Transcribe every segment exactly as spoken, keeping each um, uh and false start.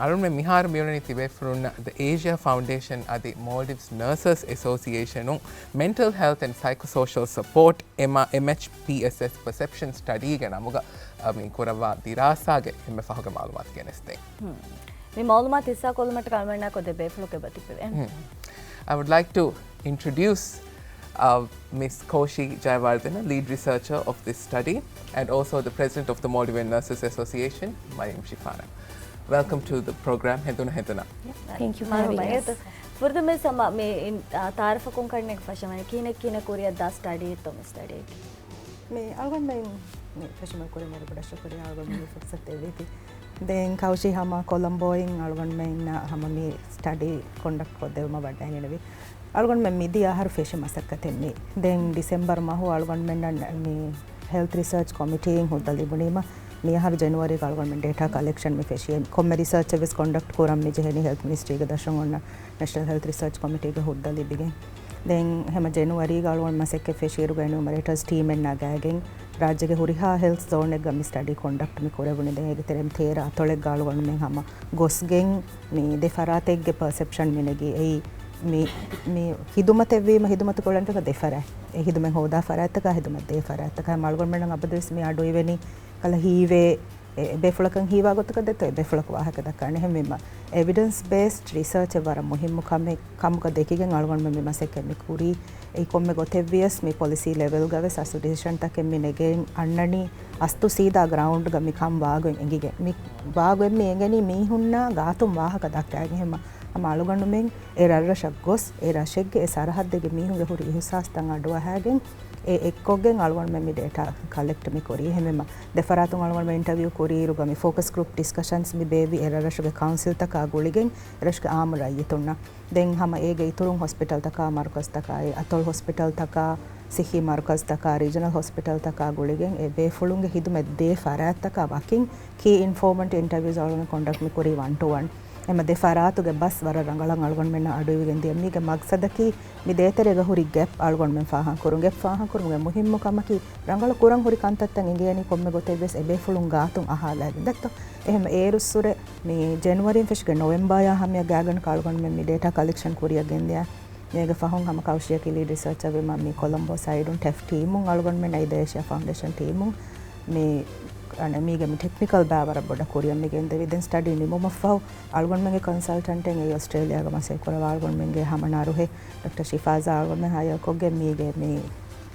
އަޅުންމެ މިހާރު މިއުޅެނީ ތިބޭފުޅުންނަށް ދަ އޭޝިއާ ފައުންޑޭޝަން އަދި މޯލްޑިވްސް ނަރސަސް އެސޯސިއޭޝަނުން މެންޓަލް ހެލްތް އެންޑް ސައިކޯ ސޯޝަލް ސަޕޯޓް އެމް އެޗް ޕީ އެސް އެސް ޕަސެޕްޝަން ސްޓަޑީގެ ނަމުގަ މި ކުރައްވާ ދިރާސާގެ އެންމެ ފަހުގެ މައުލޫމާތު ގެނެސްދޭން. މި މައުލޫމާތު ހިއްސާކޮށްލުމަށްޓަކާ އަޅުމެންނާ ކޮށްދޭ ބޭފުޅުން އެބަތިބެވޭ. I would like to introduce uh, Miss Koshi Jayawardena, lead researcher of this study, and also the president of the Maldivian Nurses Association, Mariam Shifana. Welcome to the program, ހެނދުނު ހެނދުނާ. Thank you for having us. ފުރަތަމަ މި ތާރަފަކުން ކަންނެގ ފަށަމަނި ކިހިނެއް ކިހިނެއް ކުރިއަށް ދާ ސްޓަޑީއެއްތޯ މި ސްޓަޑީ؟ މި އަޅުގަނޑުމެން މި ފެށުމަށް ކުރިން ވަރަށް ބޮޑަށް ޝުކުރިއްޔާ އަޅުގަނޑުމެން މި ފުރުސަތު ދެއްވީތީ. ދެން ކައުޝީ ހަމަ ކޮލަމްބޯއިން އަޅުގަނޑުމެންނަށް ހަމަ މި ސްޓަޑީ ކޮންޑަކްޓް ކޮށްދެވުމަށް ވަޑައިގެންނެވި. އަޅުގަނޑުމެން މިދިޔަ އަހަރު ފެށި މަސައްކަތެއް މި. ދެން ޑިސެމްބަރު މަހު އަޅުގަނޑުމެންނަށް މި ހެލްތް ރިސަރޗް ކޮމިޓީއިން ހުއްދަ ލިބުނީމަ، މި އަހަރު ޖެނުއަރީގަ އަޅުގަނޑުމެން ޑޭޓާ ކަލެކްޝަން މި ފެށި. ކޮންމެ ރިސަރޗެއް ވެސް ކޮންޑަކްޓް ކުރަން މި ޖެހެނީ ހެލްތް މިނިސްޓްރީގެ ދަށުން އޮންނަ ނެޝަނަލް ހެލްތް ރިސަރޗް ކޮމިޓީގެ ހުއްދަ ލިބިގެން. ދެން ހަމަ ޖެނުއަރީގަ އަޅުގަނޑު މަސައްކަތް ފެށިއިރުގަ އެނިއުމަރޭޓަރސް ޓީމެއް ނަގާގެން، ރާއްޖޭގެ ހުރިހާ ހެލްތް ޒޯނެއްގަ މި ސްޓަޑީ ކޮންޑަކްޓް މި ކުރެވުނީ. ދެން އޭގެ ތެރެއިން ތޭރަ އަތޮޅެއްގަ އަޅުގަނޑުމެން ހަމަ ގޮސްގެން މި ދެ ފަރާތެއްގެ ޕަސެޕްޝަން މި ނެގީ. އެއީ މި، މި ޚިދުމަތެއްވީމަ ޚިދުމަތު ކުރަން ފަދަ ދެ ފަރާތް. އެ ޚިދުމަތް ހޯދާ ފަރާތްތަކާ ޚިދުމަތް ދޭ ފަރާތްތަކާ. އަޅުގަނޑުމެންނަށް އަބަދުވެސް މި އަޑު އިވެނީ ކަލަ ހީވޭ، އެ، އެ ބޭފުޅަކަށް ހީވާ ގޮތަކަށް ދެއްތޯ އެ ބޭފުޅަކު ވާހަކަ ދައްކާނެ. އެހެންވީމަ އެވިޑެންސް ބޭސްޑް ރިސަރޗެއް ވަރަށް މުހިއްމު ކަމެއް ކަމުގަ ދެކިގެން އަޅުގަނޑުމެން މި މަސައްކަތް މި ކުރީ. އެއީ ކޮންމެ ގޮތެއް ވިޔަސް މި ޕޮލިސީ ލެވެލްގަ ވެސް އަސްލު ޑިސިޝަންތަކެއް މި ނެގެން އަންނަނީ އަސްލު ސީދާ ގްރައުންޑްގަ މި ކަން ވާގޮތް އެނގިގެން. މި ވާގޮތް މި އެނގެނީ މީހުންނާ ގާތުން ވާހަކަ ދައްކާގެން. ހަމަ ހަމަ އަޅުގަނޑުމެން އެ ރަށްރަށަށް ގޮސް، އެ ރަށެއްގެ އެ ސަރަހައްދެއްގެ މީހުންގެ ހުރި އިހުސާސްތައް އަޑުއަހާގެން، އެ އެއްކޮށްގެން އަޅުގަނޑުމެން މި ޑޭޓާ ކަލެކްޓް މި ކުރީ. އެހެންވީމަ ދެ ފަރާތުން އަޅުގަނޑުމެން އިންޓަވިއު ކުރިއިރުގަ މި ފޯކަސް ގްރޫޕް ޑިސްކަޝަންސް މި ބޭއްވި އެ ރަށްރަށުގެ ކައުންސިލްތަކާ ގުޅިގެން އެ ރަށުގެ އާއްމު ރައްޔިތުންނަށް. ދެން ހަމަ އޭގެ އިތުރުން ހޮސްޕިޓަލްތަކާ، މަރުކަޒްތަކާއި، އަތޮޅު ހޮސްޕިޓަލްތަކާ، ސިއްހީ މަރުކަޒްތަކާ، ރީޖަނަލް ހޮސްޕިޓަލްތަކާ ގުޅިގެން އެ ބޭފުޅުންގެ ޚިދުމަތް ދޭ ފަރާތްތަކާ ވަކިން ކީ އިންފޯމަންޓް އިންޓަވިއުސް އަޅުގަނޑު ކޮންޑަކްޓް މި ކުރީ ވަން ޓު ވަން. އެމަ ދެ ފަރާތުގެ ބަސް ވަރަށް ރަނގަޅަށް އަޅުގަނޑުމެންނަށް އަޑުއިވިގެން ދިޔަ. މީގެ މަގްސަދަކީ މި ދޭތެރޭގަ ހުރި ގެޕް އަޅުގަނޑުމެން ފާހަގަކުރުން. ގެޕް ފާހަގަކުރުމުގެ މުހިއްމު ކަމަކީ ރަނގަޅު ކުރަން ހުރި ކަންތައްތައް އިނގޭނީ ކޮންމެ ގޮތެއް ވެސް އެ ބޭފުޅުން ގާތުން އަހާލައިގެން ދެއްތޯ. އެހެމަ އޭރުއްސުރެ މި ޖެނުއަރީން ފެށިގެން ނޮވެމްބާޔާ ހަމަޔަށް ގާތްގަނޑަކަށް އަޅުގަނޑުމެން މި ޑޭޓާ ކަލެކްޝަން ކުރިއަށް ގެންދިޔަ. މީގެ ފަހުން ހަމަ ކައުޝިޔަކީ ލީޑް ރިސަރޗަރ ވީމަ މި ކޮލަމްބޯ ސައިޑުން ޓެފް ޓީމުން އަޅުގަނޑުމެން އައި ދޭޝިޔާ ފައުންޑޭޝަން ޓީމުން މި އަނެ މީގެ މި ޓެކްނިކަލް ބައި ވަރަށް ބޮޑަށް ކުރިއަށް މި ގެންދެވި. ދެން ސްޓަޑީ ނިމުމަށްފަހު އަޅުގަނޑުމެންގެ ކޮންސަލްޓަންޓެއް އެއީ އޮސްޓްރޭލިޔާގަ މަސައްކަތް ކުރައްވާ އަޅުގަނޑުމެންގެ ހަމަ ނަރުހެއް ޑޮކްޓަރ ޝިފާޒާ އަޅުގަނޑުމެން ހަޔަރ ކޮށްގެން މީގެ މި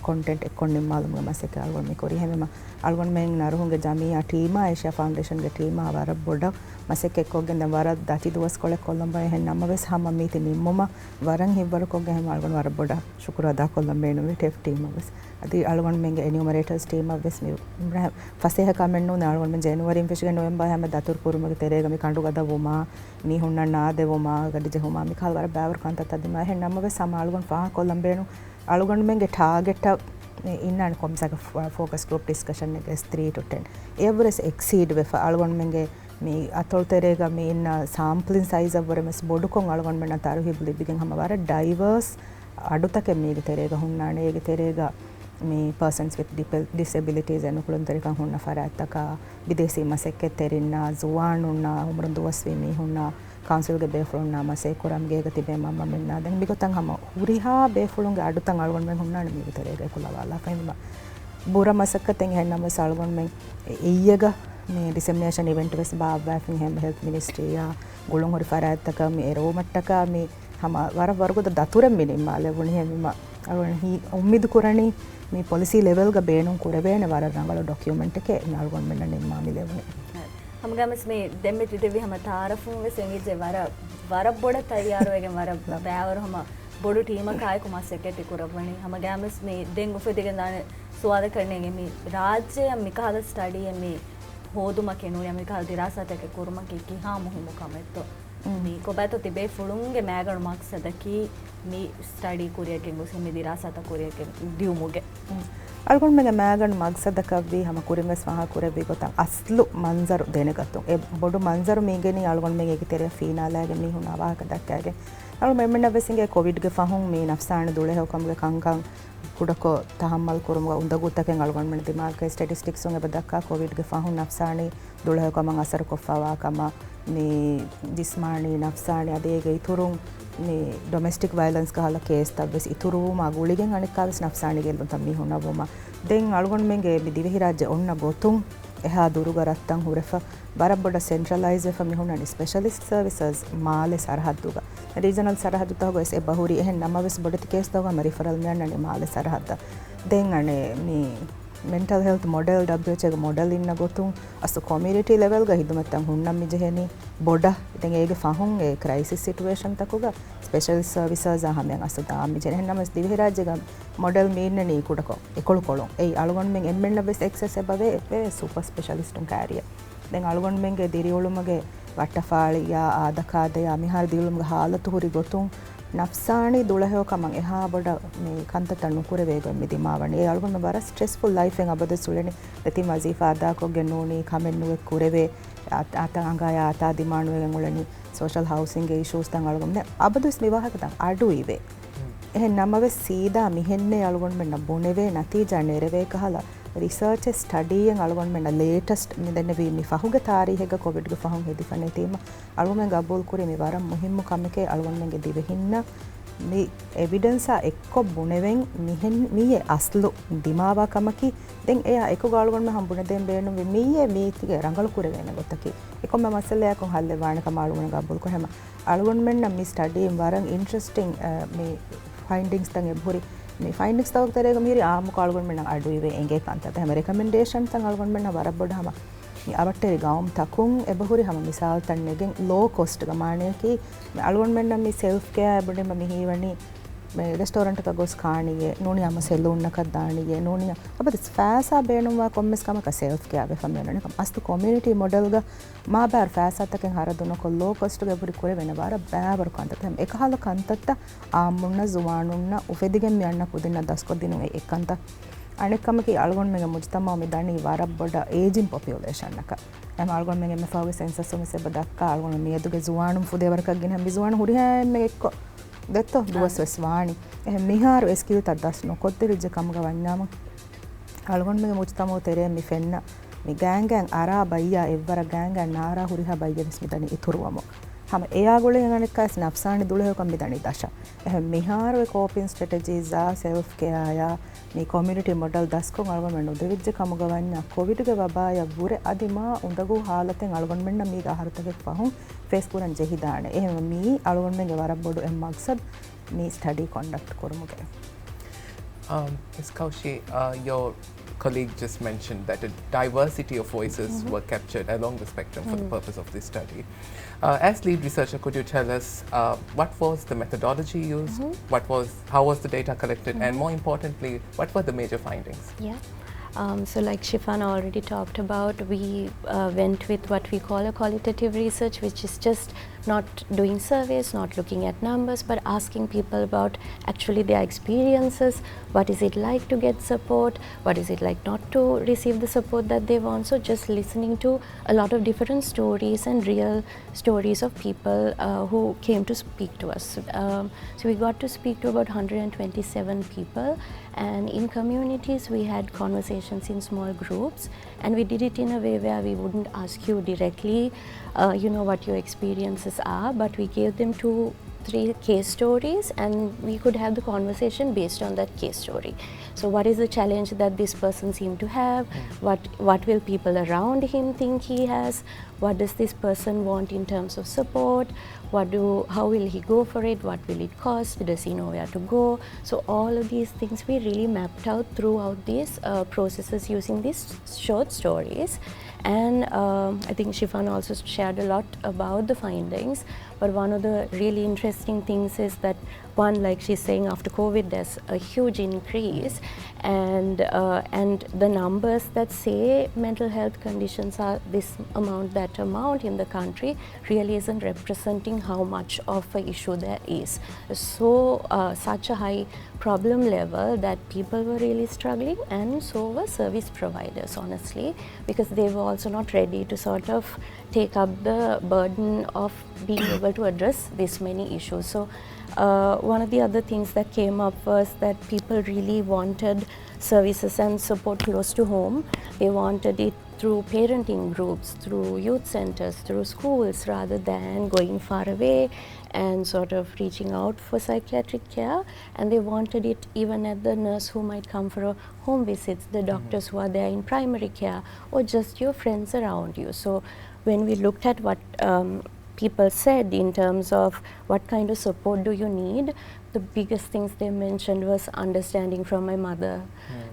ކޮންޓެންޓް އެއްކޮށް ނިންމާލުމުގެ މަސައްކަތް އަޅުގަނޑު މި ކުރީ. އެހެންވީމަ އަޅުގަނޑުމެން ނަރުހުންގެ ޖަމިއްޔާ ޓީމާ އޭޝިޔާ ފައުންޑޭޝަންގެ ޓީމާ ވަރަށް ބޮޑަށް މަސައްކަތްކޮށްގެން ދެން ވަރަށް ދަތި ދުވަސްކޮޅެއް ކޮށްލަން ބައެއް. އެހެން ނަމަވެސް ހަމަ މީތި ނިންމުމަށް ވަރަށް ހިތްވަރުކޮށްގެން އަޅުގަނޑު ވަރަށް ބޮޑަށް ޝުކުރު އަދާކޮށްލަން ބޭނުންވި ޓެފް ޓީމަށް ވެސް. އަދި އަޅުގަނޑުމެންގެ އެނިއުމަރޭޓަރސް ޓީމަށް ވެސް މި ފަސޭހަ ކަމެއް ނޫން. އަޅުގަނޑުމެން ޖެނުއަރީން ފެށިގެން ނޮވެމްބާ ހަމަ ދަތުރު ކުރުމުގެ ތެރޭގަ މި ކަނޑު ގަދަވުމާ، މީހުންނަށް ނާދެވުމާ، ގަޑި ޖެހުމާ، މިކަހަލަ ވަރަށް ބައިވަރު ކަންތައްތައް ދިމާ. އެހެން ނަމަވެސް ހަމަ އަޅުގަނޑު ފާހަގަކޮށްލަން ބޭނުން އަޅުގަނޑުމެންގެ ޓާގެޓަށް އިންނާނެ ކޮންމެސް ފޯކަސް ގްރޫޕް ޑިސްކަޝަން އެއްގަ ތްރީ ޓު ޓެން. އެއަށްވުރެސް އެކްސީޑް ވެފަ އަޅުގަނޑުމެންގެ މި އަތޮޅުތެރޭގަ މި އިންނަ ސާމްޕްލިން ސައިޒަށްވުރެ ވެސް ބޮޑުކޮށް އަޅުގަނޑުމެންނަށް ތަރުހީބު ލިބިގެން ހަމަ ވަރަށް ޑައިވަރސް އަޑުތަކެއް މީގެ ތެރޭގަ ހުންނާނެ. އޭގެ ތެރޭގަ މި ޕާސަންސް ވިތް ޑިސެބިލިޓީސް އެންކުޅުންތެރިކަން ހުންނަ ފަރާތްތަކާ، ބިދޭސީ މަސައްކަތްތެރިންނާ، ޒުވާނުންނާ، އުމުރުން ދުވަސްވީ މީހުންނާ، ކައުންސިލްގެ ބޭފުޅުންނާ މަސައްކަތް ކުރަމުގޭގަ ތިބޭ މަންމަމެންނާ ދެން މިގޮތަށް ހަމަ ހުރިހާ ބޭފުޅުންގެ އަޑުތައް އަޅުގަނޑުމެން ހުންނާނެ މީގެ ތެރޭގަ އެކުލަވާލާފަ. އެހެންވީމަ ބުރަ މަސައްކަތެއް. އެހެން ނަމަވެސް އަޅުގަނޑުމެން އެ-، އެއްޔެގަ މި ޑިސެމިނޭޝަން އިވެންޓް ވެސް ބާއްވާފިން ހެމް ހެލްތް މިނިސްޓްރީއާ ގުޅުން ހުރި ފަރާތްތަކަށް މި އެރުވުމަށްޓަކާ މި ހަމަ ވަރަށް ވަރުގަދަ ދަތުރެއް މި ނިންމާލެވުނީ. ހެމް އަޅުގަނޑު ހީ އުއްމީދު ކުރަނީ މި ޕޮލިސީ ލެވެލްގަ ބޭނުން ކުރެވޭނެ ވަރަށް ރަނގަޅު ޑޮކިއުމެންޓެކޭ މި އަޅުގަނޑުމެންނަށް ނިންމާ މި ލެވުނީ. ހަމަގައިމުވެސް މި ދެންމެ ތި ދެއްވި ހަމަ ތައާރަފުން ވެސް އެނގިއްޖެ ވަރަށް، ވަރަށް ބޮޑަށް ތައްޔާރުވެގެން ވަރަށް ބައިވަރު ހަމަ ބޮޑު ޓީމަކާއެކު މަސައްކަތް ކުރައްވަނީ. ހަމަގައިމުވެސް މި ދެން އުފެދިގެންދާނެ ސުވާލަކަށް ނޭނގެ މި ރާއްޖެއަށް މިކަހަލަ ސްޓަޑީއެއް މި ހޯދުމަކީ ނޫނީ މިކަހަލަ ދިރާސާތަކެއް ކުރުމަކީ ކިހާ މުހިއްމު ކަމެއްތޯ؟ މި ކޮބާތޯ ތިބޭފުޅުންގެ މައިގަނޑު މަގްސަދަކީ މި ސްޓަޑީ ކުރިއަށް ގެންގޮސް މި ދިރާސާތައް ކުރިއަށް ގެން ދިޔުމުގެ؟ އަޅުގަނޑުމެންގެ މައިގަނޑު މަގްސަދަކަށްވީ ހަމަ ކުރިންވެސް ފާހަގަ ކުރެއްވި ގޮތަށް އަސްލު މަންޒަރު ދެނެގަތުން. އެ ބޮޑު މަންޒަރު މީގެނީ އަޅުގަނޑުމެން އޭގެ ތެރެއަށް ފީނާލާގެން މީހުންނާ ވާހަކަ ދައްކާގެން. އަޅު އެންމެންނަށް ވެސް އިނގޭ ކޮވިޑްގެ ފަހުން މި ނަފްސާނީ ދުޅަހެޔޮކަމުގެ ކަންކަން ކުޑަކޮށް ތަހައްމަލް ކުރުމުގަ އުނދަގޫތަކެއް އަޅުގަނޑުމެން ދިމާލަކަށް. ސްޓެޓިސްޓިކްސުން އެބަ ދައްކާ ކޮވިޑްގެ ފަހުން ނަފްސާނީ ދުޅަހެޔޮކަމަށް އަސަރުކޮށްފަވާ ކަމަށް، މި ޖިސްމާނީ، ނަފްސާނީ އަދި އޭގެ އިތުރުން މި ޑޮމެސްޓިކް ވަޔަލެންސްގެ ހާލަ ކޭސްތައް ވެސް އިތުރުވުމާ ގުޅިގެން އަނެއްކާ ވެސް ނަފްސާނީ ގެއްލުންތައް މި ހުންނަވުމަށް. ދެން އަޅުގަނޑުމެންގެ މި ދިވެހިރާއްޖެ އޮންނަ ގޮތުން އެހާ ދުރުގަ ރަށްތައް ހުރެފަ، ވަރަށް ބޮޑަށް ސެންޓްރަލައިޒް ވެފަ މި ހުންނަނީ ސްޕެޝަލިސްޓް ސަރވިސަސް މާލެ ސަރަހައްދުގަ. ރީޖަނަލް ސަރަހައްދުތަކުގަ ވެސް އެބަ ހުރި. އެހެން ނަމަވެސް ބޮޑެތި ކޭސްތަކުގަ ހަމަ ރިފަރަލް މިއަންނަނީ މާލެ ސަރަހައްދަށް. ދެން އަނެއް މި މެންޓަލް ހެލްތް މޮޑެލް، ޑަބްލިއުއެޗްއޭގެ މޮޑެލް އިންނަ ގޮތުން އަސްލު ކޮމިއުނިޓީ ލެވެލްގަ ހިދުމަތްތައް ހުންނަން މި ޖެހެނީ ބޮޑަށް. ދެން އޭގެ ފަހުން އެ ކްރައިސިސް ސިޓުއޭޝަންތަކުގަ ސްޕެޝަލިސްޓް ސަރވިސަސް އާ ހަމަޔަށް އަސްލު ދާން މި ޖެހެނީ. އެހެންނަމަވެސް ދިވެހިރާއްޖޭގަ މޮޑެލް މި އިންނަނީ ކުޑަކޮށް އެކޮޅުކޮޅުން. އެއީ އަޅުގަނޑުމެން އެންމެންނަށް ވެސް އެކްސެސް އެބަވޭ އެއްވެސް ސުޕަ ސްޕެޝަލިސްޓުން ކާރިއަށް. ދެން އަޅުގަނޑުމެންގެ ދިރިއުޅުމުގެ ވައްޓަފާޅިއާ، އާދަކާދަޔާ، މިހާރު ދިރިއުޅުމުގެ ހާލަތު ހުރި ގޮތުން ނަފްސާނީ ދުޅަހެޔޮކަމަށް އެހާ ބޮޑަށް މި ކަންތައްތައް ނުކުރެވޭ ގޮތް މި ދިމާވަނީ. އެ އަޅުގަނޑުމެން ވަރަށް ސްޓްރެސްފުލް ލައިފެއް އަބަދުވެސް އުޅެނީ. ދެތިން ވަޒީފާ އަދާކޮށްގެން ނޫނީ، ކަމެއް ނުވެ ކުރެވޭ، އާ، އާތަށް އަނގަޔާ އާތާ ދިމާނުވެގެން އުޅެނީ. ސޯޝަލް ހައުސިންގެ އިޝޫސްތައް އަޅުގަނޑުމެން އަބަދުވެސް މި ވާހަކަތައް އަޑު އިވޭ. އެހެން ނަމަވެސް ސީދާ މިހެންނޭ އަޅުގަނޑުމެންނަށް ބުނެވޭ ނަތީޖާ ނެރެވޭ ކަހަލަ ރިސާޗެއް ސްޓަޑީއެއް އަޅުގަނޑުމެންނަށް ލޭޓެސްޓް މި ދެންނެވީ މި ފަހުގެ ތާރީހެއްގަ ކޮވިޑްގެ ފަހުން ހެދިފަނޭތީމަ އަޅުގަނޑުމެން ގަބޫލު ކުރީ މި ވަރަށް މުހިއްމު ކަމެކޭ. އަޅުގަނޑުމެންގެ ދިވެހިންނަށް މި އެވިޑެންސާ އެއްކޮށް ބުނެވެން މިހެން މީއެއް އަސްލު ދިމާވާ ކަމަކީ. ދެން އެއާ އެކުގަ އަޅުގަނޑުމެން ހަމަ ބުނެދޭން ބޭނުންވި މީއެއް މީތިގެ ރަނގަޅު ކުރެވޭނެ ގޮތަކީ. އެކޮންމެ މައްސަލަޔަކުން ހައްލެއް ވާނެ ކަމަށް އަޅުގަނޑު ގަބޫލުކުރޭ. ހަމަ އަޅުގަނޑުމެންނަށް މި ސްޓަޑީން ވަރަށް އިންޓްރެސްޓިން، އަ، މި ފައިންޑިންގްސްތައް އެބަހުރި. މި ފައިންޑިންގްސްތަކުގެ ތެރޭގަ މިހިރީ އާއްމުކޮށް އަޅުގަނޑުމެންނަށް އަޑުއިވޭ އެނގޭ ކަންތައްތައް. ހަމަ ރެކަމެންޑޭޝަންތައް އަޅުގަނޑުމެންނަށް ވަރަށް ބޮޑަށް ހަމަ މި އަވަށްޓެރި ގައުމުތަކުން އެބަހުރި ހަމަ މިސާލުތައް ނެގެން ލޯ ކޮސްޓްގަ މާނަޔަކީ މި އަޅުގަނޑުމެންނަށް މި ސެލްފް ކެއާ އެބުނީމަ މި ހީވަނީ މި ރެސްޓޯރެންޓަކަށް ގޮސް ކާނީއޭ، ނޫނީ ހަމަ ސެލޫންއަކަށް ދާނީއޭ، ނޫނީ އަބަދު ފައިސާ ބޭނުންވާ ކޮންމެސް ކަމަކަށް ސެލްފް ކެއާ ވެފަ މިއޮންނަނީ. އަސްލު ކޮމިއުނިޓީ މޮޑެލްގަ މާބާރު ފައިސާތަކެއް ހަރަދު ނުކޮށް ލޯ ކޮސްޓްގަ އެބަހުރި ކުރެވޭނެ ވަރަށް ބައިވަރު ކަންތައްތައް. އެކަހަލަ ކަންތައްތައް އާއްމުންނަށް ޒުވާނުންނަށް އުފެދިގެން މި އަންނަ ކުދިންނަށް ދަސްކޮށްދިނުން އެއް ކަންތައް. އަނެއް ކަމަކީ އަޅުގަނޑުމެންގެ މުޖުތަމަޢު މި ދަނީ ވަރަށް ބޮޑަށް އޭޖިން ޕޮޕިއުލޭޝަންއަކަށް. އެހެން އަޅުގަނޑުމެން އެންމެ ފަހުގެ ސެންސަސް ވެސް އެބަ ދައްކާ އަޅުގަނޑު މިއަދުގެ ޒުވާނުން ފުދޭ ވަރަކަށް ގިނަ މި ޒުވާނު ހުރިހާ އެންމެ އެއްކޮށް ދެއްތޯ ދުވަސް ވެސް ވާނީ. އެހެން މިހާރު އެ ސްކިލްތައް ދަސް ނުކޮށްދެވިއްޖެ ކަމުގަ ވަންޏާމު އަޅުގަނޑުމެންގެ މުޖުތަމަޢު ތެރޭ މި ފެންނަ މި ގާންގާން އަރާ ބައްޔާ އެއްވަރަށް ގާންގާން ނާރާ ހުރިހާ ބައްޔެއް ވެސް މިދަނީ އިތުރުވަމުން. ހަމަ އެޔާ ގުޅިގެން އަނެއްކާވެސް ނަފްސާނީ ދުޅަހެޔޮކަން މިދަނީ ދަށަށް. އެހެން މިހާރު އެ ކޯޕިން ސްޓްރެޓެޖީޒާ ސެލްފް ކެއާޔާ މި ކޮމިއުނިޓީ މޮޑެލް ދަސްކޮށް އަޅުގަނޑުމެން ނުދެވިއްޖެ ކަމުގަ ވަންޏާ ކޮވިޑްގެ ވަބާޔަށް ވުރެ އަދި މާ އުނދަގޫ ހާލަތެއް އަޅުގަނޑުމެންނަށް މީގެ އަހަރުތަކެއް ފަހުން ފޭސް ކުރަން ޖެހިދާނެ. އެހެންވެ މިއީ އަޅުގަނޑުމެންގެ ވަރަށް ބޮޑު އެއް މަގްސަދު މި ސްޓަޑީ ކޮންޑަކްޓް ކުރުމުގެ. Um, Miss Kaushi, uh, your colleague just mentioned that a diversity of voices were captured along the spectrum for the purpose of this study. Uh, as lead researcher, could you tell us, uh, what was the methodology used, what was, how was the data collected, and more importantly, what were the major findings? Yeah. Um, so like Shifana already talked about, we uh, went with what we call a qualitative research, which is just not doing surveys, not looking at numbers, but asking people about actually their experiences. What is it like to get support? What is it like not to receive the support that they want? So just listening to a lot of different stories and real stories of people uh, who came to speak to us. Um, so we got to speak to about one hundred twenty-seven people, and in communities we had conversations in small groups, and we did it in a way where we wouldn't ask you directly, uh, you know, what your experiences are, but we gave them two, three case stories, and we could have the conversation based on that case story. So what is the challenge that this person seemed to have? What, what will people around him think he has? What does this person want in terms of support? What do, how will he go for it? What will it cost? Does he know where to go? So all of these things we really mapped out throughout these uh, processes using these short stories. And um, I think Shifana also shared a lot about the findings. But one of the really interesting things is that, one, like she's saying, after COVID, there's a huge increase. And, uh, and the numbers that say mental health conditions are this amount, that amount in the country really isn't representing how much of an issue there is. So, uh, such a high problem level that people were really struggling, and so were service providers, honestly, because they were also not ready to sort of take up the burden of being able to address this many issues. So, uh, one of the other things that came up was that people really wanted services and support close to home. They wanted it through parenting groups, through youth centers, through schools, rather than going far away and sort of reaching out for psychiatric care. And they wanted it even at the nurse who might come for a home visit, the doctors who are there in primary care, or just your friends around you. So when we looked at what um, people said in terms of what kind of support do you need, the biggest things they mentioned was understanding from my mother,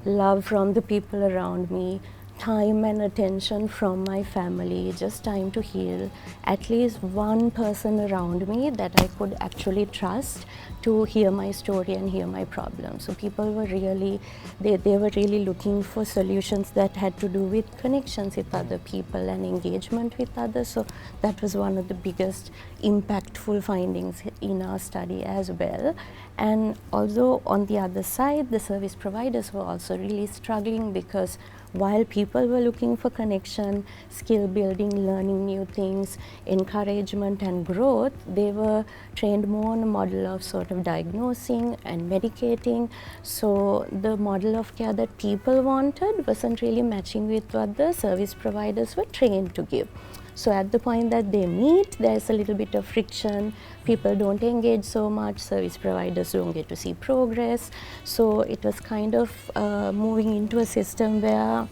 love from the people around me, time and attention from my family, just time to heal, at least one person around me that I could actually trust to hear my story and hear my problems. So people were really, they, they were really looking for solutions that had to do with connections with other people and engagement with others. So that was one of the biggest impactful findings in our study as well. And also, on the other side, the service providers were also really struggling because while people were looking for connection, skill building, learning new things, encouragement, and growth, they were trained more on a model of sort of diagnosing and medicating. So the model of care that people wanted wasn't really matching with what the service providers were trained to give. So at the point that they meet, there's a little bit of friction. People don't engage so much. Service providers don't get to see progress. So it was kind of uh, moving into a system where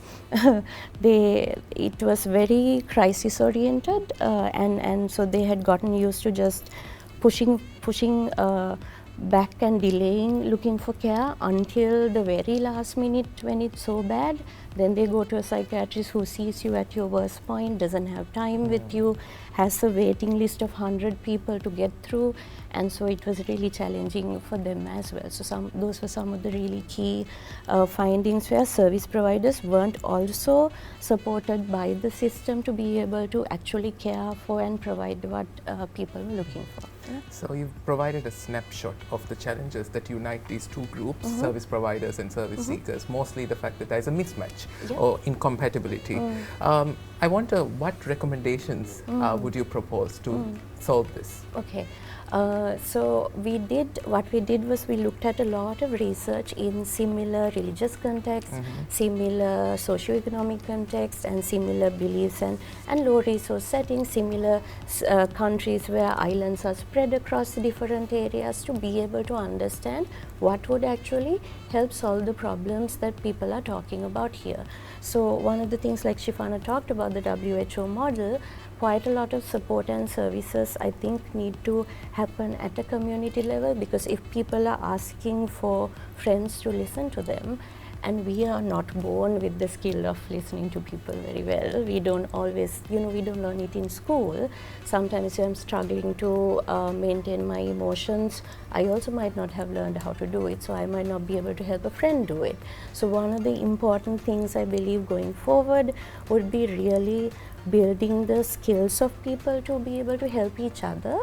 they it was very crisis oriented, uh, and and so they had gotten used to just pushing pushing uh, back and delaying looking for care until the very last minute when it's so bad. Then they go to a psychiatrist who sees you at your worst point, doesn't have time with you, has a waiting list of hundred people to get through, and so it was really challenging for them as well. So some those were some of the really key uh, findings where service providers weren't also supported by the system to be able to actually care for and provide what uh, people were looking for. So you've provided a snapshot of the challenges that unite these two groups, service providers and service seekers, mostly the fact that there's a mismatch or incompatibility. Um, I wonder what recommendations uh, would you propose to solve this? Okay. Uh, so we did, what we did was we looked at a lot of research in similar religious contexts, similar socioeconomic contexts, and similar beliefs and, and low resource settings, similar uh, countries where islands are spread across different areas to be able to understand what would actually help solve the problems that people are talking about here. So one of the things, like Shifana talked about, the W H O model, quite a lot of support and services, I think, need to happen at a community level, because if people are asking for friends to listen to them, and we are not born with the skill of listening to people very well. We don't always, you know, we don't learn it in school. Sometimes I'm struggling to uh, maintain my emotions. I also might not have learned how to do it, so I might not be able to help a friend do it. So one of the important things I believe going forward would be really building the skills of people to be able to help each other,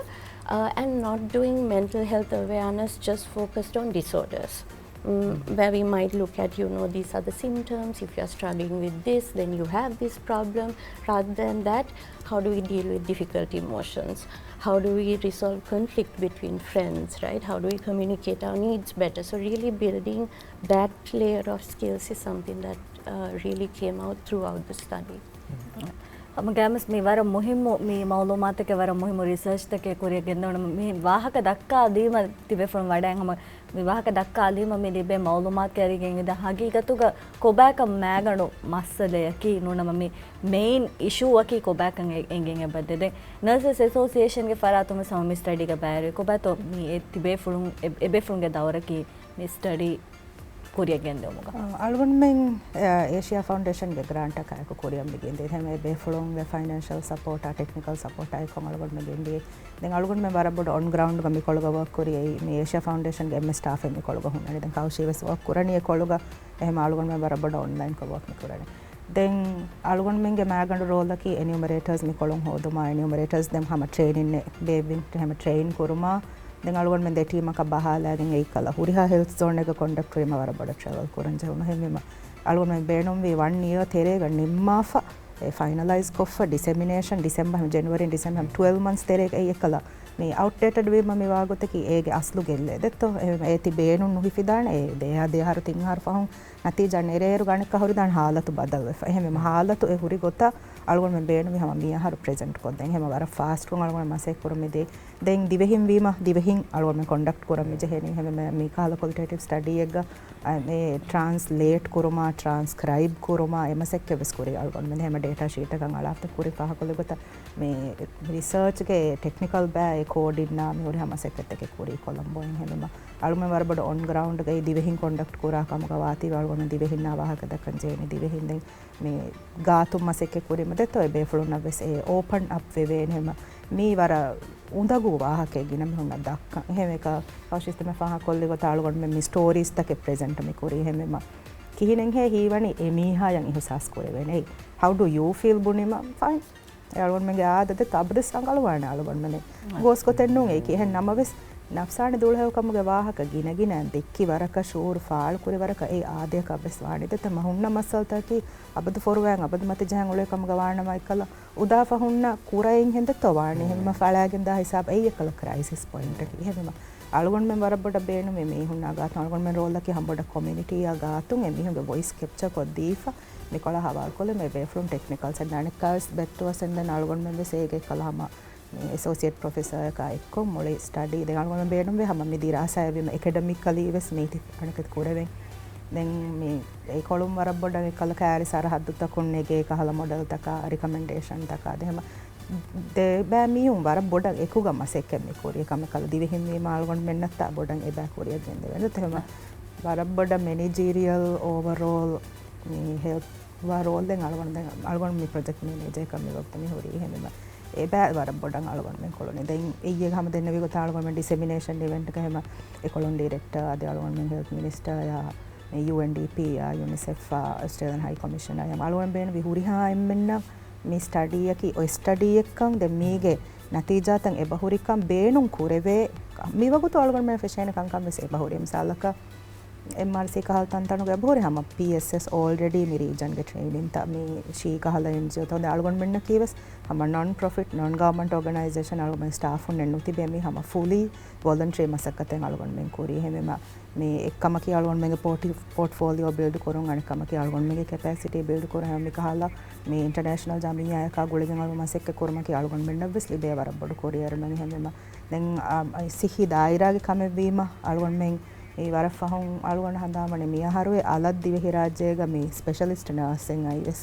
uh, and not doing mental health awareness just focused on disorders. Mm, where we might look at, you know, these are the symptoms. If you're struggling with this, then you have this problem. Rather than that, how do we deal with difficult emotions? How do we resolve conflict between friends, right? How do we communicate our needs better? So really building that layer of skills is something that uh, really came out throughout the study. ހަމަގައިމުވެސް މި ވަރަށް މުހިއްމު، މި މައުލޫމާތުތަކެއް ވަރަށް މުހިއްމު ރިސާޗްތަކެއް ކުރިއަށް ގެންދަވަން. މި ވާހަކަ ދައްކާލީމަ ތިބޭފުޅުން ވަޑައިގެން ހަމަ މި ވާހަކަ ދައްކާލީމަ މި ލިބޭ މައުލޫމާތުގެ އަރިގެން އިން ހަގީގަތުގަ ކޮބާކަށް މައިގަނޑު މައްސަލަޔަކީ ނޫނަމަ މި މެއިން އިޝޫއަކީ ކޮބާކަން އެ-، އެނގެން އެބަ ދެދެން. ނަރސަސް އެސޯސިއޭޝަންގެ ފަރާތުން ވެސް ހަމަ މި ސްޓަޑީގަ ބައިވެރި ކޮބާތޯ މި އެ ތިބޭފުޅުން އެ-، އެބޭފުޅުންގެ ދައުރަކީ މި ސްޓަޑީ ކުރިއަށް ގެންދެވުމުގަ. އަޅުގަނޑުމެން އޭޝިއާ ފައުންޑޭޝަންގެ ގްރާންޓަކާއެކު ކުރިއަށް މިގެންދޭ. އެހެންވެ ބޭފުޅުންގެ ފައިނޭންޝަލް ސަޕޯޓާ، ޓެކްނިކަލް ސަޕޯޓާ އެކޮށް އަޅުގަނޑުމެން ގެންދިޔަ. ދެން އަޅުގަނޑުމެން ވަރަށް ބޮޑަށް އޮން ގްރައުންޑްގަ މިކޮޅުގަ ވޯކް ކުރިއައީ މި އޭޝިއާ ފައުންޑޭޝަންގެ އެންމެ ސްޓާފެއް މިކޮޅުގަ ހުންނަނީ. ދެން ކައުޝީ ވެސް ވޯކް ކުރަނީ އެކޮޅުގަ. އެހެން އަޅުގަނޑުމެން ވަރަށް ބޮޑަށް އޮންލައިންކޮށް ވޯކް މިކުރަނީ. ދެން އަޅުގަނޑުމެންގެ މައިގަނޑު ރޯލަކީ އެނިއުމަރޭޓަރސް މިކޮޅުން ހޯދުމާ، އެނިއުމަރޭޓަރސް ދެން ހަމަ ޓްރެއިނިން ބޭއްވިން، ހަމަ ޓްރެއިން ކުރުމާ، ދެން އަޅުގަނޑުމެން ދެ ޓީމަކަށް ބަހާލައިގެން އެއްކަލަ ހުރިހާ ހެލްތު ޒޯނެއްގަ ކޮންޑަކްޓް ކުރީމަ ވަރަށް ބޮޑަށް ޓްރެވެލް ކުރަން ޖެހުނު. އެހެންވީމަ އަޅުގަނޑުމެން ބޭނުންވީ ވަން އިޔަރ ތެރޭގަ ނިންމާފަ އެ ފައިނަލައިޒް ކޮށްފަ ޑިސެމިނޭޝަން ޑިސެމްބަރ ހަމަ ޖެނުއަރީ ޑިސެމްބަރ ހަމަ ޓްވެލްވް މަންތްސް ތެރޭގަ އެއީ އެއްކަލަ މި އައުޓްޑޭޓެޑް ވީމަ މި ވާގޮތަކީ އޭގެ އަސްލު ގެއްލޭ ދެއްތޯ؟ އެ އޭތި ބޭނުން ނުހިފިދާނެ އެ ދެ ދެ އަހަރު ތިން އަހަރު ފަހުން ނަތީޖާ ނެރޭއިރު ގާނެއްކާ ހުރިދާނެ ހާލަތު ބަދަލުވެފަ. އެހެންވީމަ ހާލަތު އެ ހުރި ގޮތަށް އަޅުގަނޑުމެން ބޭނުމީ ހަމަ މި އަހަރު ޕްރެޒެންޓް ކޮށްދޭން. އެހެންވީމަ ވަރަށް ފާސްޓްކޮށް އަޅުގަނޑު މަސައްކަތް ކުރަމުން ދިޔަ. ދެން ދިވެހިން ވީމަ ދިވެހިން އަޅުގަނޑުމެން ކޮންޑަކްޓް ކުރަން މި ޖެހޭނީ. އެހެންވީމަ މި ކަހަލަ ކޮލިޓޭޓިވް ސްޓަޑީއެއްގަ އަ، މި ޓްރާންސްލޭޓް ކުރުމާ، ޓްރާންސްކްރައިބް ކުރުމާ، އެ މަސައްކަތް ވެސް ކުރީ އަޅުގަނޑުމެން. އެހެންވީމަ ޑޭޓާ ޝީޓަކަށް އަޅާފަ ކުރި ފާހަގަކޮށްލި ގޮތަށް މި ރިސާޗްގެ ޓެކްނިކަލް ބައި ކޯޑިންނާ މި ހުރިހާ މަސައްކަތްތަކެއް ކުރީ ކޮލަމްބޯއިން. އެހެންވީމަ އަޅުގަނޑުމެން ވަރަށް ބޮޑަށް އޮން ގްރައުންޑްގައި ދިވެހިން ކޮންޑަކްޓް ކުރާ ކަމުގަ ވާތީވެ އަޅުގަނޑުމެން ދިވެހިންނާ ވާހަކަ ދައްކަން ޖެހޭނީ ދިވެހިން. ދެން މި ގާތުން މަސައްކަތް ކުރީމަ ދެއްތޯ އެ ބޭފުޅުންނަށް ވެސް އެ އޯޕަން އަޕް ވެވޭނެ. އެހެންވީމަ މީ ވަރަށް އުނދަގޫ ވާހަކައެއް ގިނަ މީހުންނަށް ދައްކަން. އެހެންވެ ކަ-، ކައުޝިސް ދެންމެ ފާހަގަކޮށްލި ގޮތަށް އަޅުގަނޑުމެން މި ސްޓޯރީސްތަކެއް ޕްރެޒެންޓް މި ކުރީ. އެހެންވީމަ ކިހިނެއްހޭ ހީވަނީ އެ މީހާޔަށް އިހުސާސް ކުރެވޭނެ. How do you feel ބުނީމަ ފައިން. އެ އަޅުގަނޑުމެންގެ އާދަ ދެއްތޯ އަބަދުވެސް ރަނގަޅުވާނެ އަޅުގަނޑުމެން. ގޯސް ގޮތެއް ނޫން އެއީކީ. އެހެން ނަމަވެސް ނަފްސާނީ ދުޅަހެޔޮކަމުގެ ވާހަކަ ގިނަގިނައިން ދެއްކި ވަރަކަށް ޝުޢޫރު ފާޅުކުރި ވަރަކަށް އެއީ އާދަޔަކަށް ވެސް ވާނެ. ދެއްތޯ މަ ހުންނަ މައްސަލަތަކީ އަބަދު ފޮރުވާން އަބަދު މަތި ޖަހަން އުޅޭ ކަމުގަ ވާނަމަ އެއްކަލަ އުދާފަ ހުންނަ ކުރައިން ހެންދެއްތޯ ވާނީ. އެހެންވީމަ ފަޅާގެން ދާ ހިސާބަށް އެއީ އެއްކަލަ ކްރައިސިސް ޕޮއިންޓަކީ. އެހެންވީމަ އަޅުގަނޑުމެން ވަރަށް ބޮޑަށް ބޭނުމީ މީހުންނާ ގާތުން އަޅުގަނޑުމެން ރޯލަކީ ހަމަ ބޮޑަށް ކޮމިއުނިޓީއާ ގާތުން އެ މީހުންގެ ވޮއިސް ކެޕްޗާ ކޮށްދީފަ މިކޮޅަށް ހަވާލުކޮށްލީމަ އެ ބޭފުޅުން ޓެކްނިކަލް ސައިޑް އަނެއްކާވެސް ބެއްޓުވަސް އެންދެން އަޅުގަނޑުމެން ވެސް އޭގެ އެއްކަލަ ހަމަ މި އެސޯސިއޭޓް ޕްރޮފެސަރއަކާ އެއްކޮށް މުޅި ސްޓަޑީ ދެން އަޅުގަނޑު ބޭނުންވޭ ހަމަ މި ދިރާސާއެއްވީމަ އެކަޑަމިކަލީ ވެސް މީތި އަނެކެތި ކުރެވެން. ދެން މި އެކޮޅުން ވަރަށް ބޮޑަށް އެކަލަ ކާރި ސަރަހައްދުތަކުން ނެގޭ ކަހަލަ މޮޑެލްތަކާ ރިކަމެންޑޭޝަންތަކާ ދެ ހަމަ ދެ ބައި މީހުން ވަރަށް ބޮޑަށް އެކުގަ މަސައްކަތް މި ކުރި ކަމެއް ކަލަ ދިވެހިން ވީމަ އަޅުގަނޑުމެންނަށްތާ ބޮޑަށް އެބަ ކުރިއަށް ގެންދެވެން. ދެ ހަމަ ވަރަށް ބޮޑަށް މެނޭޖީރިއަލް އޯވަރޯލް މި ހެލްތް ވާ ރޯލް ދެން އަޅުގަނޑު ދެން އަޅުގަނޑު މި ޕްރޮޖެކްޓް މެނޭޖަރ ކަމެއް ވަގުތު މި ހުރީ. އެހެންވީމަ އެބަ ވަރަށް ބޮޑަށް އަޅުގަނޑުމެން ކޮޅުނީ. ދެން އެއްޔެގަ ހަމަ ދެންނެވި ގޮތަށް އަޅުގަނޑުމެން ޑިސެމިނޭޝަން އިވެންޓްގަ ހަމަ އެކޮޅުން ޑިރެކްޓަރ އަދި އަޅުގަނޑުމެން ހެލްތް މިނިސްޓަރ ޔާ ޔޫއެންޑީޕީ އާ ޔުނިސެފް އާ އޮސްޓްރޭލިއަން ހައި ކޮމިޝަނަރ ޔާ އަޅުގަނޑު ބޭނުންވި ހުރިހާ އެންމެންނަށް މި ސްޓަޑީއަކީ އޮތް ސްޓަޑީއެއްކަން ދެން މީގެ ނަތީޖާތައް އެބަހުރިކަން ބޭނުން ކުރެވޭ މިވަގުތު އަޅުގަނޑުމެން ފެށޭނެ ކަންކަން ވެސް އެބަހުރި. މިސާލަކަށް އެމްއާރްސީ ކަހަލަ ތަންތަނުގަ އެބަހުރި ހަމަ ޕީއެސްއެސް އޯލްރެޑީ މި ރީޖަންގެ ޓްރެއިނިންތައް މި ޝީ ކަހަލަ އެންޖީއޯތައް އަޅުގަނޑުމެންނަކީ ވެސް ހަމަ ނޮން ޕްރޮފިޓް ނޮން ގަވަމަންޓް އޯގަނައިޒޭޝަން އަޅުގަނޑުމެން ސްޓާފުންނެއް ނުތިބޭ މީ ހަމަ ފުލީ ވޮލަންޓަރީ މަސައްކަތެއް އަޅުގަނޑުމެން ކުރީ. އެހެންވީމަ މި އެއްކަމަކީ އަޅުގަނޑުމެންގެ ޕޯޓި-، ޕޯޓްފޯލިއޯ ބިލްޑް ކުރުން އަނެއް ކަމަކީ އަޅުގަނޑުމެންގެ ކެޕޭސިޓީ ބިލްޑް ކުރުން ހަމަ މިކަހަލަ މި އިންޓަރނޭޝަނަލް ޖަމިއްޔާއަކާ ގުޅިގެން އަޅުގަނޑު މަސައްކަތް ކުރުމަކީ އަޅުގަނޑުމެންނަށް ވެސް ލިބޭ ވަރަށް ބޮޑު ކުރިއެރުމެއް. އެހެންވީމަ ދެން އާ، ސިއްހީ ދާއިރާގެ ކަމެއްވީމަ އަޅުގަނޑުމެން މި ވަރަށް ފަހުން އަޅުގަނޑު ހަނދާންވަނީ މިއަހަރު އަލަށް ދިވެހިރާއްޖޭގަ މި ސްޕެޝަލިސްޓް ނަރސެއް އައި ވެސް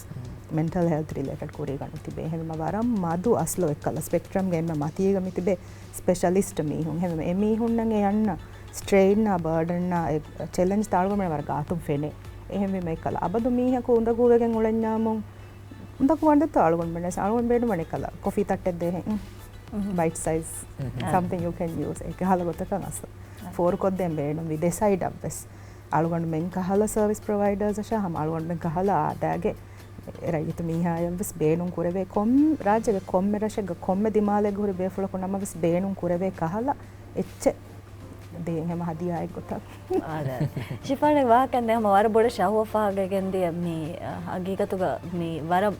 މެންޓަލް ހެލްތް ރިލޭޓެޑް ކުރީގަ ނުތިބޭ. އެހެންވީމަ ވަރަށް މަދު އަސްލު އެއްކަލަ ސްޕެކްޓްރަމްގެ އެންމެ މަތީގަ މިތިބޭ ސްޕެޝަލިސްޓް މީހުން. އެހެންވީމަ އެމީހުންނަށް އެ އަންނަ ސްޓްރެއިންއާ ބާޑަންއާ އެ ޗެލެންޖްތައް އަޅުގަނޑުމެން ވަރަށް ގާތުން ފެނޭ. އެހެންވީމަ އެއްކަލަ އަބަދު މީހަކު އުނދަގޫވެގެން އުޅެންޏާމުން އުނދަގޫ ވާންދެއްތޯ އަޅުގަނޑުމެން ވެސް އަޅުގަނޑު ބޭނުންވަނީ ކަލަ ކޮފީ ތައްޓެއް ދޭހެން. ބައިޓް ސައިޒް ސަމްތިން ޔޫ ކެން ޔޫސް އެކަހަލަ ގޮތަކަށް އަސް ފޯރުކޮށްދޭން ބޭނުންވި ދެ ސައިޑަށް ވެސް. އަޅުގަނޑުމެން ކަހަލަ ސަރވިސް ޕްރޮވައިޑާސް އަށާ ހަމަ އަޅުގަނޑުމެން ކަހަލަ އާދައިގެ ރައްޔިތު މީހާޔަށް ވެސް ބޭނުން ކުރެވޭ ކޮން ރާއްޖޭގެ ކޮންމެ ރަށެއްގަ ކޮންމެ ދިމާލެއްގަ ހުރި ބޭފުޅަކު ނަމަވެސް ބޭނުން ކުރެވޭ ކަހަލަ އެއްޗެއް ދޭން ހަމަ ހަދިޔާއެއް ގޮތަށް. އާދެ. ޝިފާން ވާހަކަ ދެ ހަމަ ވަރަށް ބޮޑަށް ޝަހުވަފާގެ ގެންދިޔަ މި، އަ، ހަގީގަތުގަ މި ވަރަށް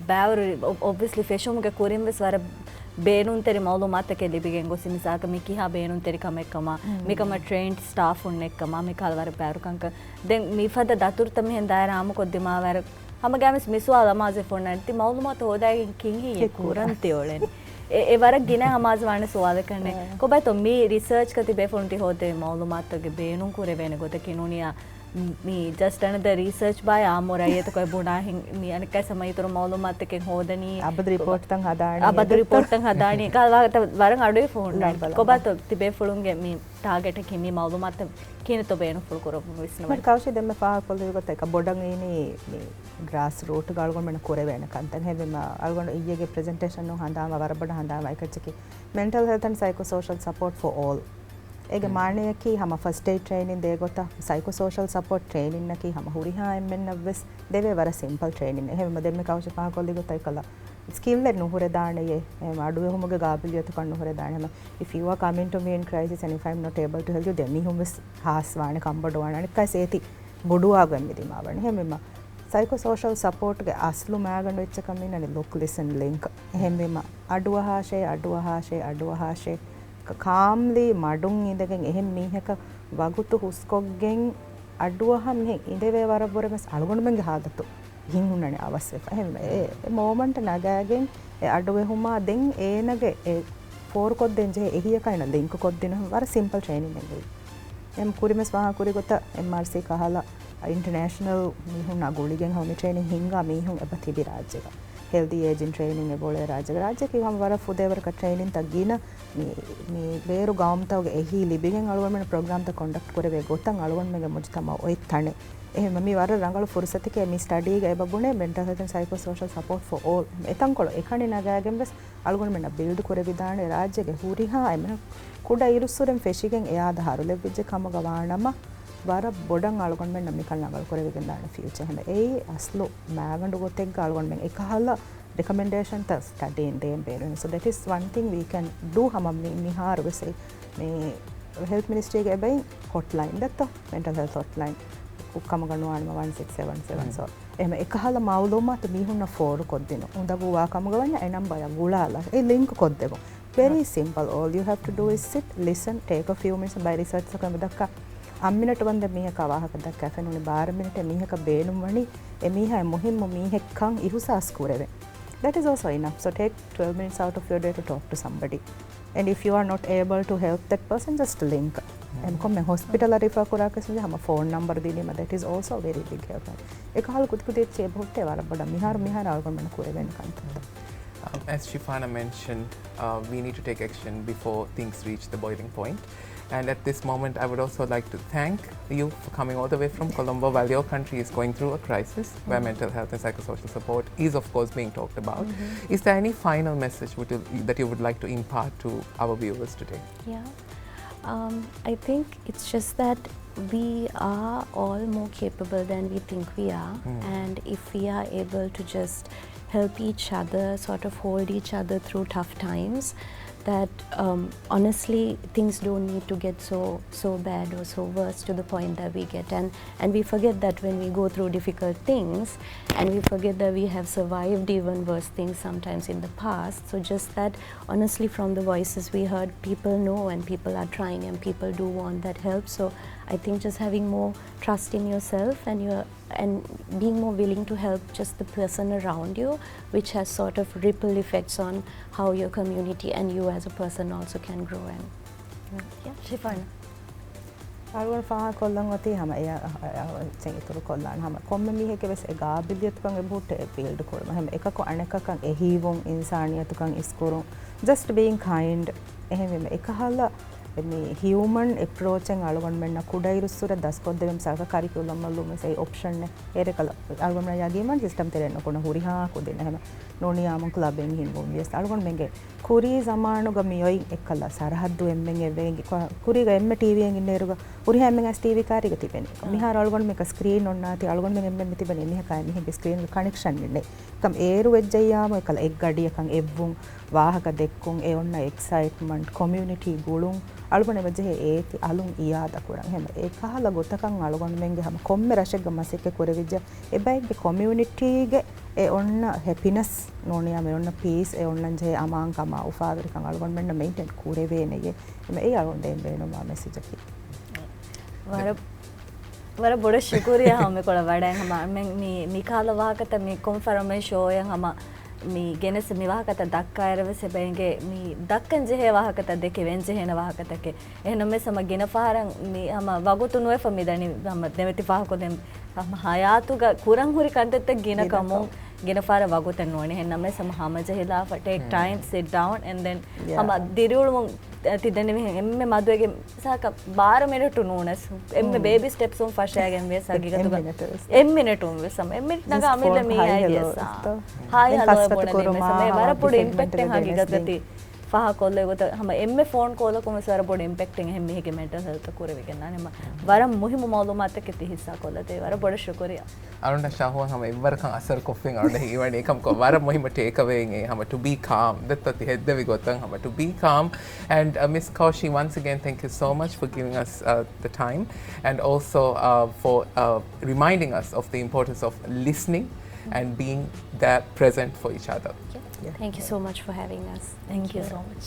ބައިވަރު އޮ-، އޮބްވިއަސްލީ ފެށުމުގެ ކުރިން ވެސް ވަރަށް ބޭނުންތެރި މައުލޫމާތަކެއް ލިބިގެން ގޮސް މިސާލަކަށް މި ކިހާ ބޭނުންތެރި ކަމެއްކަމާ، މިކަމަށް ޓްރެއިންޑް ސްޓާފުން އެއްކަމާ، މި ކަހަލަ ވަރަށް ބައިވަރު ކަންކަން. ދެން މިފަދަ ދަތުރުތައް މިހެން ދާއިރާ އާއްމުކޮށްދިމާވާއިރު، ހަމަގައިމުވެސް މި ސުވާލު އަމާޒުވެފަ އޮންނާނެ ތި މައުލޫމާތު ހޯދާގެން ކިހިނެއް ކުރަން ތި އުޅެނީ؟ އެ، އެ ވަރަށް ގިނަ އަމާޒުވާނެ ސުވާލެއް ކަންނޭ. ކޮބާތޯ މި ރިސާޗްގަ ތި ބޭފުޅުން ތި ހޯދޭ މައުލޫމާތުގެ ބޭނުން ކުރެވޭނެ ގޮތަކީ ނޫނިއްޔާ މި ޖަސްޓް އަނަދަ ރިސާޗް ބައި އާއްމު ރައްޔިތަކު ބުނާހިން މި އަނެއްކާ ސަމަ އިތުރު މައުލޫމާތުތަކެއް ހޯދަނީ. އަބަދު ރިޕޯޓްތައް ހަދާނީ. އަބަދު ރިޕޯޓްތައް ހަދާނީ. ކަހަލަ ވާހަކަތައް ވަރަށް އަޑުއިވިފަ އޮންނާނެ. ކޮބާތޯ ތި ބޭފުޅުންގެ މި ޓާގެޓަކީ މި މައުލޫމާތަށް ކިހިނެއްތޯ ބޭނުންފުޅު ކުރައްވަން ވިސްނަވަން. ކައުޝި ދެންމެ ފާހަގަކޮށްލި ގޮތަށް އެކަ ބޮޑަށް އިނީ މި ގްރާސް ރޫޓްގަ އަޅުގަނޑުމެން ކުރެވޭނެ ކަންތައް. ހެންވީމަ އަޅުގަނޑު އިއްޔެގެ ޕްރެޒެންޓޭޝަނުން ހަނދާން ވަރަށް ބޮޑަށް ހަނދާން އެކައްޗަކީ މެންޓަލް ހެލްތް އެންޑް ސައިކޯ ސޯޝަލް ސަޕޯޓް ފޯ އޯލް. އޭގެ މާނަޔަކީ ހަމަ ފަސްޓް އެއިޑް ޓްރެއިނިން ދޭ ގޮތަށް ސައިކޯ ސޯޝަލް ސަޕޯޓް ޓްރެއިނިންއަކީ ހަމަ ހުރިހާ އެންމެންނަށް ވެސް ދެވޭ ވަރަށް ސިމްޕަލް ޓްރެއިނިން. އެހެންވީމަ ދެންމެ ކައުޝި ފާހަގަކޮށްލި ގޮތަށް އެކަލަ ސްކިލްއެއް ނުހުރެދާނެޔޭ. އެހެން އަޑުއެހުމުގެ ގާބިލިއްޔަތުކަން ނުހުރެދާނެ. ހަމަ if you are coming to me in crisis and if I am not able to help you ދެން މީހުން ވެސް ހާސްވާނެ ކަންބޮޑުވާނެ. އަނެއްކާސް އޭތި ބޮޑުވާގޮތް މި ދިމާވަނީ. އެހެންވީމަ ސައިކޯ ސޯޝަލް ސަޕޯޓްގެ އަސްލު މާގަނޑު އެއްޗަކަށް މިނަނީ ލުކް، ލިސަން، ލިންކް. އެހެންވީމަ އަޑުއަހާށޭ، އަޑުއަހާށޭ، އަޑުއަހާށޭ، ކާމްލީ މަޑުން އިނދެގެން އެހެން މީހަކަށް ވަގުތު ހުސްކޮށްގެން އަޑުއަހަން މިހެން އިނދެވޭ ވަރަށް ބުރަ ވެސް އަޅުގަނޑުމެންގެ ހާލަތު ހިތް ހުންނަނީ އަވަސްވެފަ. އެހެންވެ، އެ، އެ މޯމަންޓް ނަގާގެން އެ އަޑުއެހުމާ ދެން އޭނަގެ އެ ފޯރުކޮށްދޭން ޖެހޭ އެހީއަކާ އޭނަ ލިންކު ކޮށްދިނުން ވަރަށް ސިމްޕަލް ޓްރެއިނިން އެނގެވި. އެމް ކުރިމެސް ވާހަކަ ކުރި ގޮތަށް އެމްއާރްސީ ކަހަލަ އިންޓަރނޭޝަނަލް މީހުންނާ ގުޅިގެން ހަމަ މި ޓްރެއިނިން ހިންގާ މީހުން އެބަ ތިބި ރާއްޖޭގަ. ހެލްދީ އޭޖިން ޓްރެއިނިން އެބަ އުޅޭ ރާއްޖޭގަ. ރާއްޖެއަކީ ހަމަ ވަރަށް ފުދޭވަރަކަށް ޓްރެއިނިންތައް ގިނަ މި، މި ވޭރު ގައުމުތަކުގެ އެހީ ލިބިގެން އަޅުގަނޑުމެން ޕްރޮގްރާމްތައް ކޮންޑަކްޓް ކުރެވޭ ގޮތަށް އަޅުގަނޑުމެންގެ މުޖުތަމައު އޮތް ތަނެއް. އެހެންވެ މި ވަރަށް ރަނގަޅު ފުރުސަތެކޭ މި ސްޓަޑީގަ އެބަ ބުނޭ މެންޓަލް ހެލްތް އެންޑް ސައިކޯ ސޯޝަލް ސަޕޯޓް ފޯ އޯލް. އެތަންކޮޅު އެކަނި ނަގާގެން ވެސް އަޅުގަނޑުމެންނަށް ބިލްޑް ކުރެވިދާނެ ރާއްޖޭގެ ހުރިހާ އެމެން ކުޑަ އިރުއްސުރެން ފެށިގެން އެއާދަ ހަރުލެއްވިއްޖެ ކަމުގަ ވާނަމަ، ވަރަށް ބޮޑަށް އަޅުގަނޑުމެންނަށް މިކަން ރަނގަޅު ކުރެވިގެންދާނެ ފިއުޗަ. ހަމަ އެއީ އަސްލު މާގަނޑު ގޮތެއްގަ އަޅުގަނޑުމެން އެކަހަލަ ރެކޮމެންޑޭޝަންތައް ސްޓަޑީން ދޭން ބޭނުން. So that is one thing we can do. ހަމަ މި، މިހާރު ވެސް މި ހެލްތް މިނިސްޓްރީގެ އެބައިން ހޮޓްލައިން ދެއްތޯ، މެންޓަލް ހެލްތް ހޮޓްލައިން ކަމުގަ ނުވާނަމަ ވަން ސިކްސް ސެވަން ސެވަން. ސޯ އެހެން އެކަހަލަ މައުލޫމާތު މީހުންނަށް ފޯރުކޮށްދިނުން. އުނދަގޫވާ ކަމުގަ ވަންޏާ އެ ނަމްބަރަށް ގުޅާލާ އެ ލިންކް ކޮށްދެވުން. Very simple. All you have to do is sit, listen, take a few minutes. ބައި ރިސާޗްތަކުން އެބަ ދައްކާ އަށް މިނެޓް ވަންދެން މީހަކާ ވާހަކަ ދައްކާ ފެނުނީ ބާރަ މިނެޓެއް މީހަކަށް ބޭނުންވަނީ އެ މީހާ އެ މުހިއްމު މީހެއްކަން އިހުސާސް ކުރެވެން. That is also enough. So take twelve minutes out of your day to talk to somebody. And if you are not able to help that person, just link. އެމް ކޮންމެ ހޮސްޕިޓަލަށް ރިފާ ކުރާކަށް ހަމަ ފޯން ނަމްބަރު ދިނީމަ, that is also very big help. އެކަހަލަ ކުދިކުދި އެއްޗެއް އެބަހުއްޓޭ ވަރަށް ބޮޑަށް މިހާރު މިހާރު އަޅުގަނޑުމެން ކުރެވޭނެ ކަންތައްތައް. Um, as Shifana mentioned, uh, we need to take action before things reach the boiling point. And at this moment, I would also like to thank you for coming all the way from Colombo while your country is going through a crisis where mental health and psychosocial support is, of course, being talked about. Is there any final message would you, that you would like to impart to our viewers today? Yeah. Um, I think it's just that we are all more capable than we think we are. And if we are able to just help each other, sort of hold each other through tough times, that, um, honestly, things don't need to get so, so bad or so worse to the point that we get. And, and we forget that when we go through difficult things, and we forget that we have survived even worse things sometimes in the past. So just that, honestly, from the voices we heard, people know and people are trying and people do want that help. So I think just having more trust in yourself and your and being more willing to help just the person around you, which has sort of ripple effects on how your community and you as a person also can grow. And yeah, Shifana. އަޅުގަނޑު ފާހަގަކޮށްލަން އޮތީ ހަމަ އެ، އެއްޗެއް އިތުރު ކޮށްލާން ހަމަ ކޮންމެ މީހެއްގެ ވެސް އެ ގާބިލިއްޔަތުކަން އެބަހުއްޓޭ ބިލްޑް ކުރުމަށް. ހަމަ އެކަކު އަނެކަކަށް އެހީވުން، އިންސާނިއްޔަތުކަން އިސްކުރުން، just being kind. އެހެންވީމަ އެކަހަލަ މި ހިއުމަން އެޕްރޯޗެއް އަޅުގަނޑުމެންނަށް ކުޑައިރުއްސުރެ ދަސްކޮށްދެވެން ސަރަކަރީ ކުރިއަށް ލޮނުމަށް ލުމެސް އެއީ އޮޕްޝަނެއް. އޭރެކަލަ އަޅުގަނޑުމެން ޔަގީންވާން ސިސްޓަމް ތެރެއިން ނުކުންނަ ހުރިހާ ކުދިން އެހެން ނޫނިޔާމުން ކްލަބިން ހިންގުން ވިޔަސް އަޅުގަނޑުމެންގެ ކުރީ ޒަމާނުގަ މި އޮތް އެއްކަލަ ސަރަހައްދު އެންމެން އެއްވެގެން ކުރީގަ އެންމެ ޓީވީއެއް އިންނައިރުގަ ހުރިހާ އެންމެން އައިސް ޓީވީ ކާރީގަ ތިބެނީ. މިހާރު އަޅުގަނޑުމެން ސްކްރީން އޮންނާތީ އަޅުގަނޑުމެން އެންމެން މި ތިބެނީ މީހަކާ މީހެއްގެ ސްކްރީންގެ ކަނެކްޝަން އިންނޭ. ކަމް އޭރު ވެއްޖެއްޔާމު އެކަލަ އެއްގަޑިއަކަށް އެއްވުން، ވާހަކަ ދެއްކުން، އެ އޮންނަ އެކްސައިޓްމަންޓް، ކޮމިއުނިޓީ ގުޅުން، އަޅުގަނޑު އެބަޖެހޭ އޭތި އަލުން އިޔާދަކުރަން. އެހެން އެކަހަލަ ގޮތަކަށް އަޅުގަނޑުމެންގެ ހަމަ ކޮންމެ ރަށެއްގަ މަސައްކަތް ކުރެވިއްޖެ އެބައެއްގެ ކޮމިއުނިޓީގެ އެ އޮންނަ ހެޕިނަސް ނޫނިޔާމު އެ އޮންނަ ޕީސް، އެ އޮންނަން ޖެހޭ އަމާންކަމާ އުފާވެރިކަން އަޅުގަނޑުމެންނަށް މެއިންޓެން ކުރެވޭނެޔޭ. އެމަ އެއީ އަޅުގަނޑު ދޭން ބޭނުންވާ މެސެޖަކީ. ވަރަށް، ވަރަށް ބޮޑަށް ޝުކުރިއްޔާ ހަމަ މިކޮޅަށް ވަޑައިގެން ހަމަ މި، މި، މި ކަހަލަ ވާހަކަތައް މި ކޮންފަރމޭ ޝޯއަށް ހަމަ މި ގެނެސް މި ވާހަކަތައް ދައްކާއިރަށް ވެސް އެބައިނގޭ މި ދައްކަން ޖެހޭ ވާހަކަތައް ދެކެވެން ޖެހޭނެ ވާހަކަތަކެއް. އެހެންނަމަވެސް ހަމަ ގިނަ ފަހަރަށް މި ހަމަ ވަގުތު ނުވެފަ މި ދަނީ ހަމަ ދެމެތި ފާހަގަކޮށްދޭން ހަމަ ހަޔާތުގަ ކުރަން ހުރި ކަންތައްތައް ގިނަ ގިނަ ކަމުން ކަމުން. ގިނަ ފަހަރަށް ވަގުތެއް ނުވަނީ. އެހެން ނަމަވެސް ހަމަ ހަމަޖެހިލާފަ، take time, sit down and then ހަމަ ދިރިއުޅުމުން ތި ދެންނެވިހެން އެންމެ މަދުވެގެން ސާކަ ބާރަ މިނެޓު ނޫނަސް އެންމެ ބޭބީ ސްޓެޕްސް އުން ފަށައިގެން ވިޔަސް ހަގީގަތުގަ އެއް މިނެޓު ވެސް. އެއް މިނެޓު ވެސް ހަމަ އެއް މިނެޓް ނަގާ އަމިއްލަ މީ އައި ހައި ހަލޯ ހާއި ހަލޯ ބުނެލީމެސް ހަމަ ވަރަށް ބޮޑު އިމްޕެކްޓެއް ހަގީގަތުގަ ތި ފާހަގަކޮށްލެވި ގޮތަށް ހަމަ އެންމެ ފޯން ކޯލަކުން ވެސް ވަރަށް ބޮޑު އިމްޕެކްޓެއް އެހެން މީހެއްގެ މެންޓަލް ހެލްތަށް ކުރެވިގެން ދާނެ. ހަމަ ވަރަށް މުހިއްމު މައުލޫމާތުތަކެއް ތި ހިއްސާ ކޮށްލަދޭ. ވަރަށް ބޮޑަށް ޝުކުރިއްޔާ. އަޅުގަނޑަށް ޝާހުވާން ހަމަ އެއްވަރަކަށް އަސަރު ކޮށްފިން އަޅުގަނޑަށް ހީވަނީ އެކަމަކު ވަރަށް މުހިއްމު ޓޭކް އަވޭއެއް ހަމަ to be calm. ދެއްތޯ ތި ހެއްދެވި ގޮތަށް ހަމަ to be calm. And uh, Miss Kaushi, once again, thank you so much for giving us uh, the time and also uh, for uh, reminding us of the importance of listening and being there present for each other. Thank you so much for having us. Thank you so much.